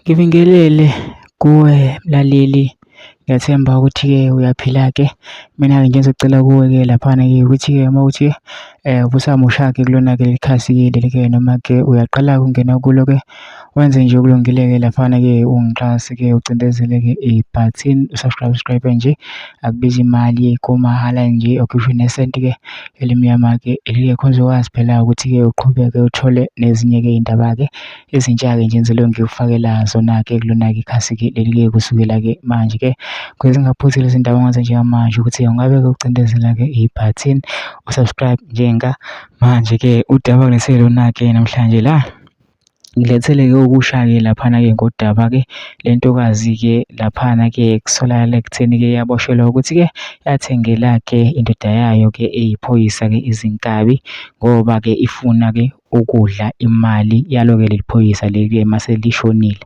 Ngibingelele kuwe mlaleli, ngiyathemba ukuthi-ke uyaphila-ke. Mina-ke nje engizocela kuwe-ke laphana-ke ukuthi-ke uma kuwukuthi ubusamusha-ke kulona-ke leli khasi-ke leli-ke noma-ke uyaqala-ke ukungena kulo-ke, wenze nje okulungile-ke laphana-ke ungixhase-ke ucindezele-ke ibhathini u-subscribe nje, akubizi imali kumahhala nje awukhishwa nesenti-ke elimnyama-ke elingekho uzokwazi phela ukuthi-ke uqhubeke uthole nezinye-ke iy'ndaba-ke ezintsha-ke nje ngizoloku ngikufakela zona-ke kulona-ke ikhasi-ke leli-ke kusukela-ke manje-ke. Ukuze zingakuphuthi lezi ndaba ongaze njengamanje ukuthi ungabe-ke ucindezela-ke ibhathini u-subscribe njengamanje-ke. Udaba ngilethele lona-ke namhlanje la, ngilethele-ke okusha-ke laphana-ke ngodaba-ke lentokazi-ke laphana-ke kusolakala ekutheni-ke yaboshelwa ukuthi-ke yathengela-ke indoda yayo-ke eyiphoyisa-ke izinkabi ngoba-ke ifuna-ke ukudla imali yalo-ke leli phoyisa leli-ke mase lishonile.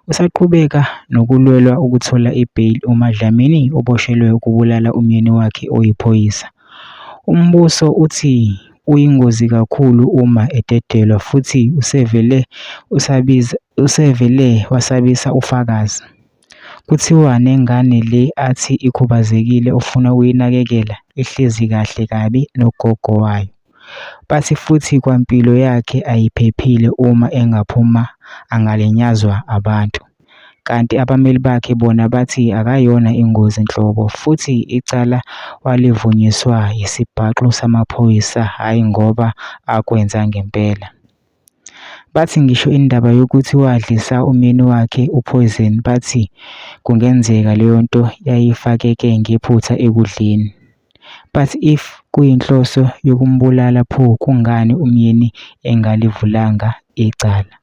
Usaqhubeka nokulwelwa ukuthola ibheyili uMaDlamini oboshelwe ukubulala umyeni wakhe oyiphoyisa. Umbuso uthi uyingozi kakhulu uma ededelwa futhi usevele usabiza usevele wasabisa ufakazi. Kuthiwa nengane le athi ikhubazekile ufuna ukuyinakekela ihlezi kahle kabi nogogo wayo. Bathi futhi kwampilo yakhe ayiphephile uma engaphuma angalinyazwa abantu. Kanti abameli bakhe bona bathi akayona ingozi nhlobo futhi icala walivunyiswa yisibhaxu samaphoyisa hhayi ngoba akwenza ngempela. Bathi ngisho indaba yokuthi wadlisa umyeni wakhe uphoyizeni bathi kungenzeka leyo nto yayifakeke ngephutha ekudleni. But if kuyinhloso yokumbulala pho kungani umyeni engalivulanga icala?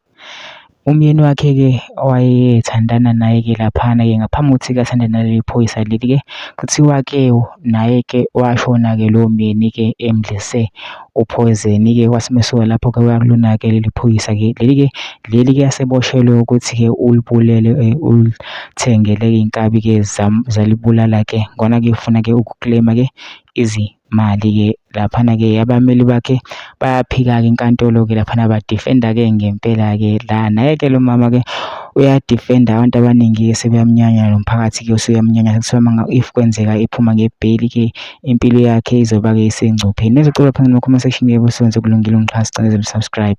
Umyeni wakhe-ke owayethandana naye-ke laphana-ke ngaphambi kokuthi-ke athandane naleli phoyisa leli-ke, kuthiwa-ke naye-ke washona-ke lowo myeni-ke emdlise uphoyizeni-ke kwathi uma esuka lapho-ke waya kulona-ke leli phoyisa-ke leli-ke leli-ke aseboshelwe ukuthi-ke ulibulele ulithengele iy'nkabi-ke zalibulala-ke ngona-ke ufuna-ke uku-claim-a-ke izimali-ke laphana-ke abameli bakhe bayaphika-ke inkantolo-ke laphana ba-defend-a-ke ngempela-ke la naye-ke lo mama-ke uya-defend-a abantu abaningi-ke sebeyamnyanya nomphakathi-ke usuyamnyanya kuthiwa if kwenzeka ephuma ngebheyili-ke impilo yakhe izoba-ke isengcupheni. Nezocela phansi kuma-comment section yebo sewenze kulungile ungixhase cela subscribe.